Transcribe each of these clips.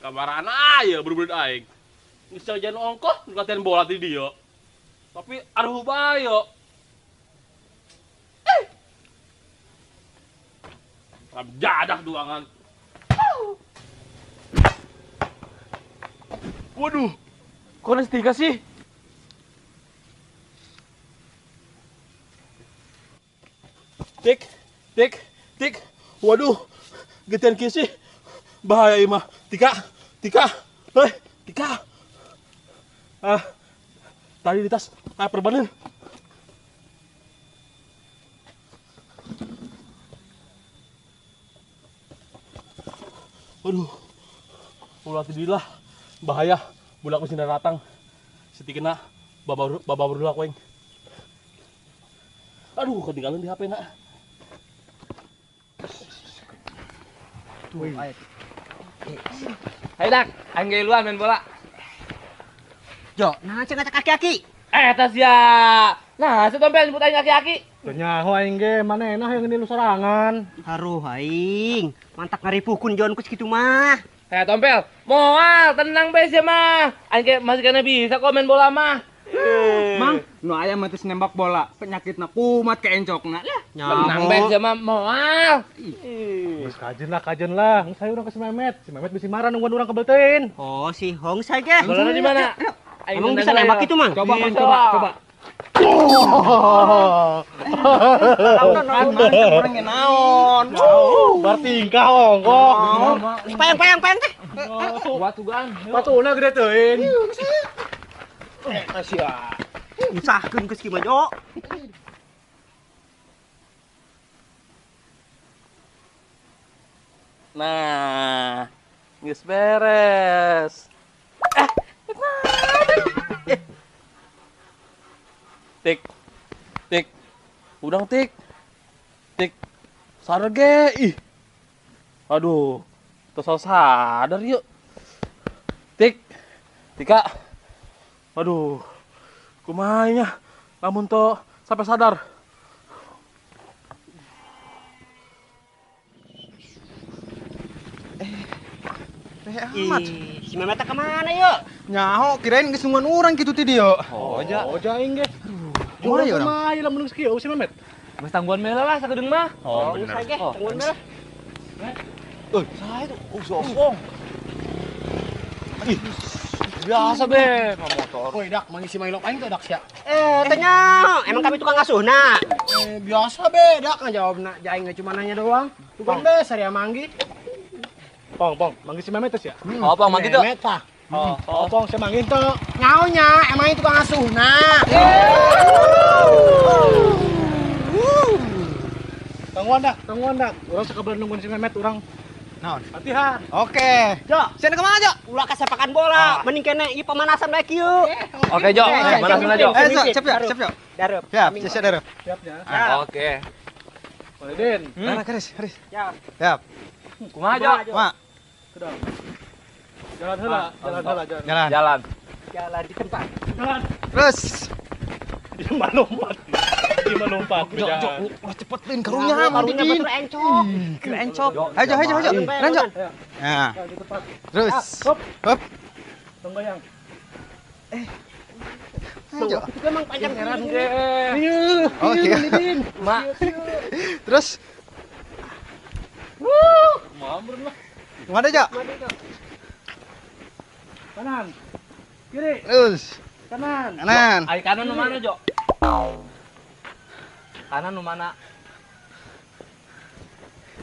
Kabaran aya bener-bener aing. Geus jajan ongkoh latihan bola ti dieu. Tapi aduh bae. Jadah duangan. Waduh, kok ada tiga sih? Tik, tik, tik. Waduh, getian kisi. Bahaya imah. Tika, tika, hei, tika. Ah, tadi di tas, perbanin. Aduh, ulah tidurlah, bahaya, bulak mesin datang, siti kena, baba berdua kueng. Aduh, ketinggalan di HP nak. Tuh, ayo dak, aing luan main bola. Jo, nah cek kaki-kaki. Tas ya. Nah, setompel nyebut aing kaki-kaki. Nyaho aing ge manehna hayang nilu sorangan. Haruh aing, mantap ngaripuhkeun jon ku sakitu mah. Tompel, moal tenang bae sia mah. Aing ge masih kana bisa kok main bola mah. Mang, nu aya mah teu nembak bola, penyakitna kumat keencokna lah. Tenang bae sia mah moal. Geus kajen lah, geus hayu urang ka si Memet. Si Memet bisi marah nungguan urang kebeltein. Oh, si Hong sae ge. Bolana di mana? Emang bisa nembak itu, Mang? Coba, Mang, coba. Orang naon. Bertingkah ongkoh. Payang teh. Watugan. Watuna gede teuing. Sia. Usahkeun geus kieu mah, Jo. Nah, geus beres. Tik, tik, udang tik, tik, sadar ge, ih, aduh, terus sadar yuk, tik, tika, aduh, kumanya, lamun to sampai sadar. Amat. Si Memet kemana yuk? Nyaho, kirain geus nungguan urang kitu ti dieu. Oh, ja. Oh, ja aing ge. Kumaha ya urang? Kumaha lamun geus kieu si Memet? Geus tangguan mela lah sakedeung mah. Oh, bener. Oh, tangguan mela. Eh, saha itu? Oh, sopong. Ih, biasa be, motor. Woi, dak, mangi si Mailok aing teh dak sia. Tanya, emang kami tukang asuhna? Biasa be, dak ngajawabna ja aing cuma nanya doang. Tukang be saria manggi. Pong, manggil si Memet ya? Oh, Pong, manggil tuh. Memet tah. Oh, Pong, saya manggil tuh. Nyaunya, emang itu tukang asuhna. Tangguan dak. Urang sakabar nungguan si Memet urang. Naon? Latihan. Oke. Jo, sieun kemana, Jo? Ulah kasepakan bola, mending kene ieu pemanasan bae kieu. Oke, Jo. Pemanasan aja, Jo. Siap ya, siap ya. Dareup. Siap, siap dareup. Siap ya. Oke. Walidin. Nah, Haris, Haris. Siap. Siap. Kumaha, Jo? Kumaha? Jalan heula, jalan. Jalan. Jalan di tempat. Jalan. Terus. Dia mah lompat. Jo, ulah cepet lin karunya mah karunya batur encok. Encok. Ayo, ayo, ayo. Lanjut. Nah. Terus. Hop. Hop. Tong goyang. Ayo. Itu emang panjang heran ge. Oh, iya. Mak. Terus. Mamrun lah. Kemana, Jo? Kanan. Kiri. Terus. Kanan. Kanan. Ai kanan nu mana, Jo? Kanan nu mana?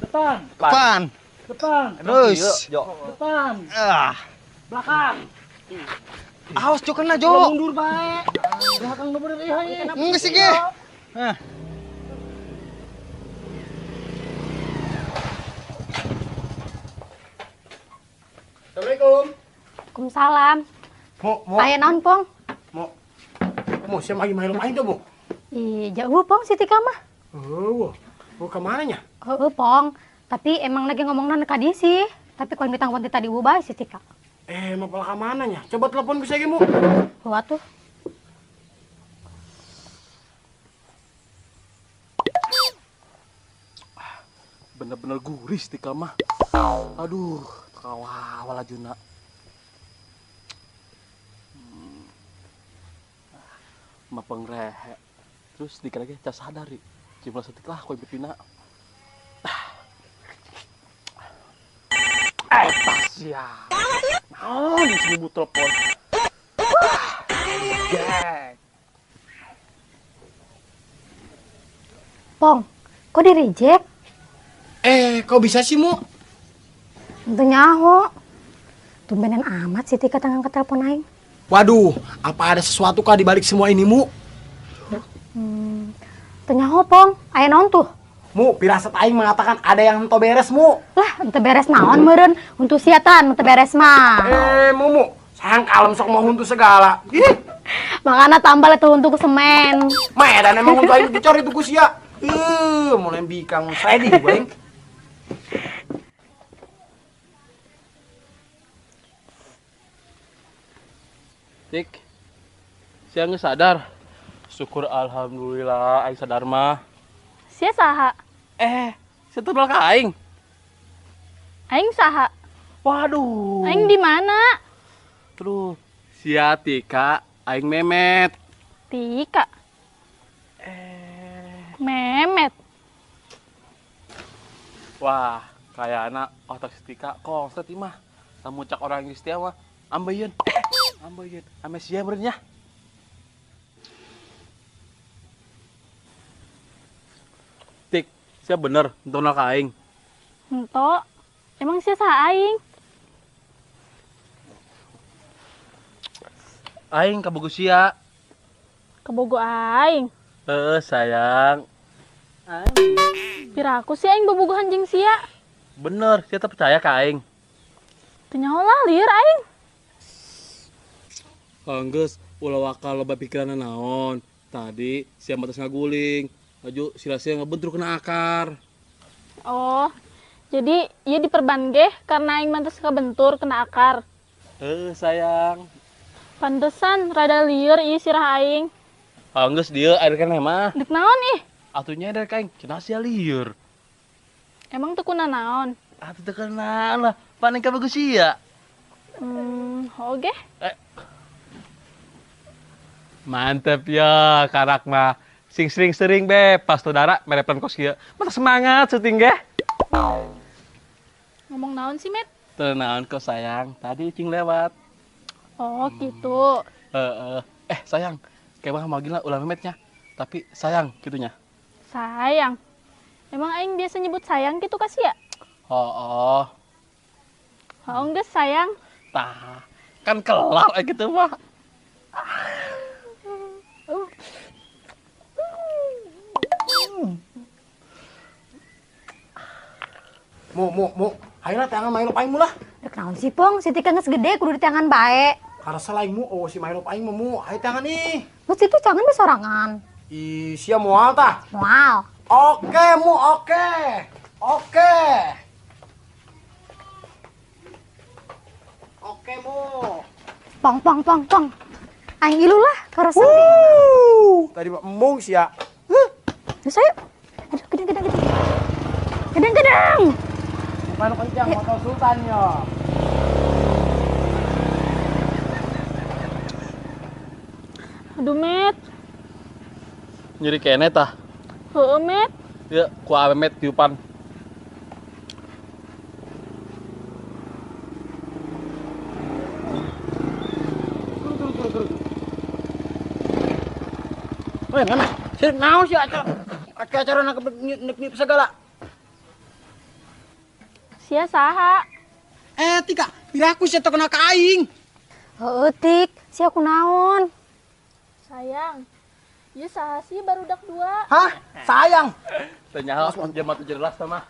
Depan. Depan. Depan. Terus. Jo. Depan. Ah. Belakang. Awas Jo kena, Jo. Mundur bae. Belakang nu bener ieu ieu. Enggak sih, ge. Hah. Assalamualaikum. Waalaikumsalam. Mo. Aya naon, Pong? Mo, siapa lagi main aing tuh, Mo? Ih, jauh, Pong, si Tika mah. Oh, mau ke mana nya? Heeh, Pong. Tapi emang lagi ngomongna ka dieu sih. Tapi kalau ditangguan tadi bae si Tika. Mau pola ke mana nya? Coba telepon bisa ge, Mo. Heuh atuh. Bener-bener guris Tika mah. Aduh, kawawal ajuna. Mapeng rehe. Terus dikira ge cas sadar cimlah setik lah koe pipina. Tas ya. Naon si ibu telepon. Pong, kok di reject? Kok bisa sih, Mu? Tentu nyaho. Tumbenan amat sih Tika tengah ke telepon aing. Waduh, apa ada sesuatu kah di balik semua ini, Mu? Teu nyaho, Pong. Aya naon tuh? Mu, pirasat aing mengatakan ada yang henteu beres, Mu. Lah, henteu beres naon meureun? Huntu siatan henteu beres mah. Mu, sayang kalem sok mau huntu segala. Ih, makana tambal eta huntu ku semen. Medan emang huntu aing dicor itu ku sia. Mulai bikang sredi aing. Tik, sia geus sadar. Syukur alhamdulillah aing sadar mah. Sia saha? Sia teh ka aing. Aing saha? Waduh. Aing di mana? Aduh, sia Tika, aing Memet. Tika. Memet. Wah, kayakna otak si Tika konslet ieu mah. Lamun cak orang Inggris teh mah ambeien. Ambeien, ame sia meureun nya. Tik, sia bener henteu ka aing. Henteu. Emang sia saha aing? Aing kabogo sia. Kabogo aing. Heeh, sayang. Piraku sih aing bobogohan jeung sia. Bener, sia teh percaya ka aing. Teu nyaho lah lieur aing. Enggeus, ulah waka loba pikiranna naon. Tadi sia mah tos ngaguling. Laju sila sia ngebentur kena akar. Oh, jadi ieu diperban ge karena aing mah tos kabentur kena akar. Heuh, sayang. Pantesan rada lieur ieu sirah aing. Enggeus dieu air keneh mah. Dek naon ih? Atuh nya dari aing cenah sia lieur. Emang teu kuna naon? Atuh teu kenal lah, paling ka bagus sia. Oge. Mantep ya, karak mah. Sing sering-sering be, pas saudara mereplan kos kieu. Mata semangat syuting ge. Ngomong naon sih, Met? Teu naon kok sayang, tadi ucing lewat. Oh, gitu. Sayang, kayak mah manggilna ulah Memetnya. Tapi sayang gitunya. Sayang. Emang aing biasa nyebut sayang gitu ka sia? Oh. Oh, geus sayang. Tah, kan kelar gitu mah. Mu, hayolah tangan Mailop aing mu lah. Dek naon sih, Pong? Si Tika geus gede kudu ditangan bae. Karasa lain mu, oh si Mailop aing mah mu, hayo tangan ih. Terus itu tangan be sorangan. Ih, sia moal tah? Moal. Oke, mu, oke. Oke. Oke, mu. Pong, pong, pong, pong. Aing ilu lah, karasa. Tadi mah embung sia. Terus ayo. Aduh, gedang, gedang, gedang. Gedang, gedang. Bukan kencang, motor sultan yo. Aduh, Met. Nyeri kene tah? Heeh, Met. Ya, ku awe Met tiupan. Turun. Weh, Memet, sirik naon sih acara acara nak nek segala. Sia saha? Tika, piraku sia teu kena ka aing. Heueuh, Tik, sia kunaon? Sayang. Ieu saha sih barudak dua? Hah? Sayang. Teu nyaho jam 7 jelas mah.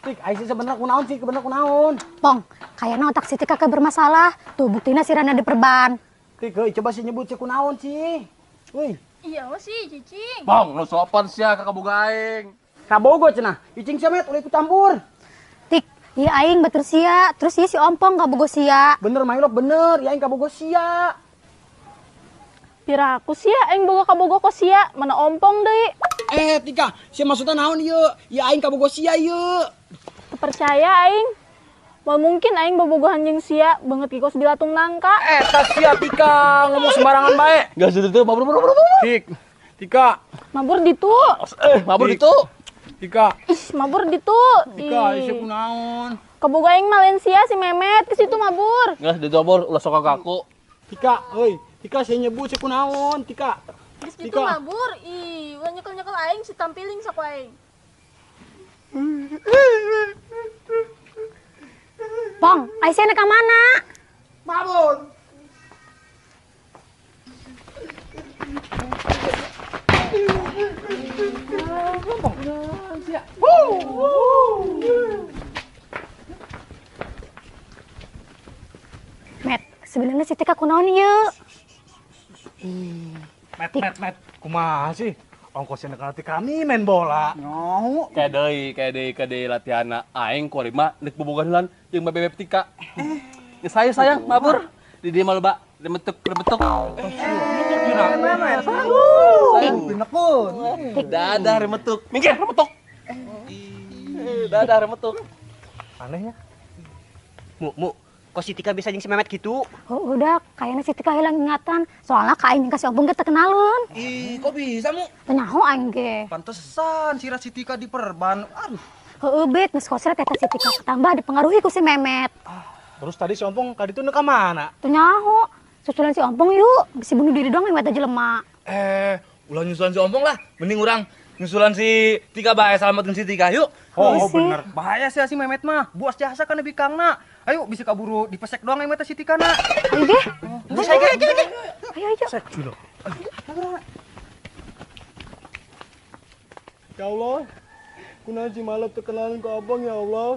Tik, aing sih sebenarnya kunaon sih, sebenarnya kunaon? Pong, kayaknya otak si Tika kayak bermasalah. Tuh buktinya si Rana diperban. Tik, heuy, coba sih nyebut si kunaon sih. Wih. Iya sih, cicing. Pong, nu sopan sia ka kaboga aing. Kabogo cenah. Icing sia Met ulah ikut campur. Tik, ieu aing batur sia, terus ieu si Ompong kabogo sia. Bener Mailop bener, ieu aing kabogo sia. Piraku sia aing boga kabogo ko sia, mana ompong deui. Tika, sia maksudna naon ieu? Ieu aing kabogo sia ieu. Teu percaya aing. Moal mungkin aing bobogohan jeung sia beungeut ge kos bilatung nangka. Eta sia Tika ngomong sembarangan bae. Geus ditu mabur mabur. Tik. Tika. Mabur ditu. Mabur ditu. Tika. Ih, mabur ditu. Tika, isi kunaon? Kaboga aing mah lain sia si Memet ke situ mabur. Geus ditu mabur ulah sok ka aku. Tika, euy. Tika saya nyebut si kunaon, Tika. Geus ditu mabur. Ih, ulah nyekel-nyekel aing si tampiling sok aing. Pong, Aisyah ka mana? Mabur. Met, sebenarnya si Tika kunaon ieu? Met, met, met. Kumaha sih? Ongkosnya nek kami main bola. Nyaho. Kayak deui latihanna aing kuari mah deuk bobogohan heula jeung bebeb Tika. Ya saya sayang mabur. Di dieu mah loba remetuk remetuk. Dadah remetuk. Minggir remetuk. Dadah remetuk. Anehnya. Mu, kok si Tika bisa jeung si Memet gitu? Oh, udah, kayaknya si Tika hilang ingatan. Soalnya ka aing kasih obong ge teu kenalun. Ih, kok bisa, Mu? Teu nyaho aing ge. Pantesan si si Tika diperban. Aduh. Heueuh, bet, geus kosret eta si Tika tambah dipengaruhi ku si Memet. Terus tadi si Ompong ka ditu ka mana? Teu nyaho. Susulan si Ompong yuk, bisi bunuh diri doang eta jelema. Ulah nyusulan si Ompong lah. Mending urang nyusulan si Tika bae salamatin si Tika yuk. Oh, bener. Bahaya sih si Memet mah. Buas jasa kan lebih kangna. Ayo bisa kaburu dipesek doang yang mata si Tika na. Ayo deh. Ayo, ayo, ayo. Sek dulu. Ya Allah, kunaon si Malap terkenalin ke Abang ya Allah.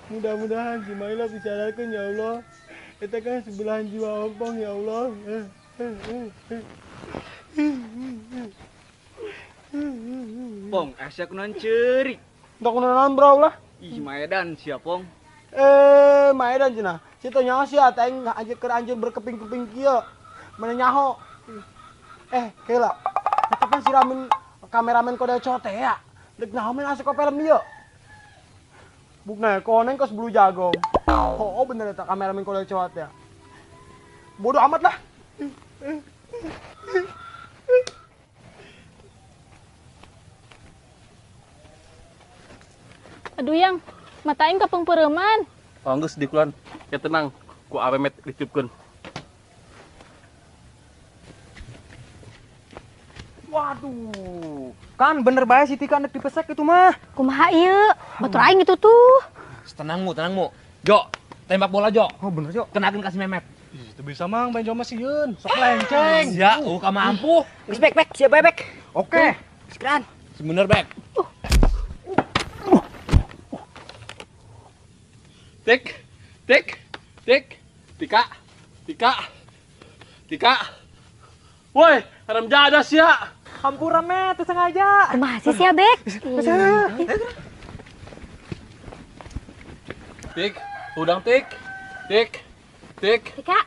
Mudah-mudahan si Maila bisa lakukan ya Allah. Itu kan sebelahan jiwa Abang ya Allah. Pong, asa kunaon ceurik. Enggak kunaon bro lah. Ih, maedan sia, Pong. Maedan cenah. Situ nyaho sia teh aing anjir keur anjir berkeping-keping kieu. Mana nyaho. Keula. Eta pan si ramen kameramen kode cote ya. Deuk naon men asup ka film ieu. Bukna koneng kos bulu jagong. Oh, bener eta kameramen kode cote ya. Bodoh amat lah. Aduh yang, mata aing kapengpeureman. Oh, geus dikulan. Ya tenang, ku awemet ditiupkeun. Waduh, kan bener bae si Tika nek dipesek itu mah. Kumaha ieu? Batur aing itu tuh. Tenang mu, tenang mu. Jo, tembak bola Jo. Oh bener Jo. Kenakeun ka si Memet. Ih, itu bisa mang main Jo mah sieun, sok lenceng. Ya, ka mampu. Geus bek bek, siap bae bek. Oke. Sekian. Sebener bek. Tik, tik, tik, Tika, Tika, Tika. Woi, haram jadah sia. Hampura Met, teu sengaja. Kumaha sih sia bek? Tik, udang tik, tik, tik. Tika.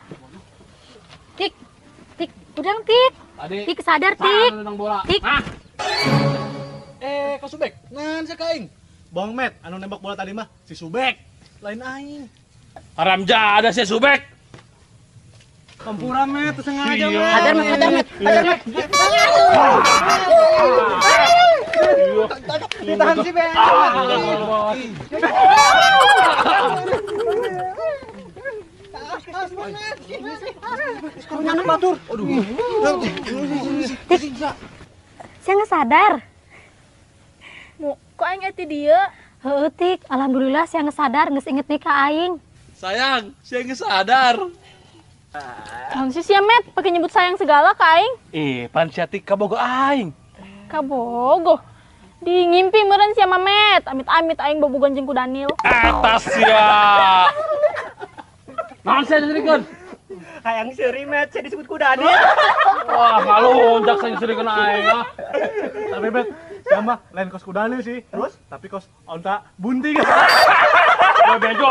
Tik, tik, udang tik. Tadi. Tik sadar tik. Tik. Kok Subek? Ngan sia ka aing. Bang Met, anu nembak bola tadi mah si Subek. Lain aing. Haram jadah si Subek. Hampura Met, teu sengaja Met. Hadar Met, hadar Met, hadar Met. Ditahan si Ben. Kunaon batur? Aduh. Tik. Sia nggak sadar. Mu, kok aing eti dieu? Heueuh Tik, alhamdulillah sia nggak sadar, geus inget nih ka aing. Sayang, sia geus sadar. Naon sih sia Met, pake nyebut sayang segala ka aing? Pan sia Tika bogo aing. Kabogoh. Di ngimpi meureun sia mah Met, amit-amit aing bobogohan jeung ku Daniel. Eta sia. Naon sia nyerikeun? Hayang seuri Met, sia disebut ku Daniel. Wah, ngalunjak sia nyerikeun aing ah. Tapi Bet, sia mah lain kos ku Daniel sih. Terus? Tapi kos onta bunting. Wah, bejo.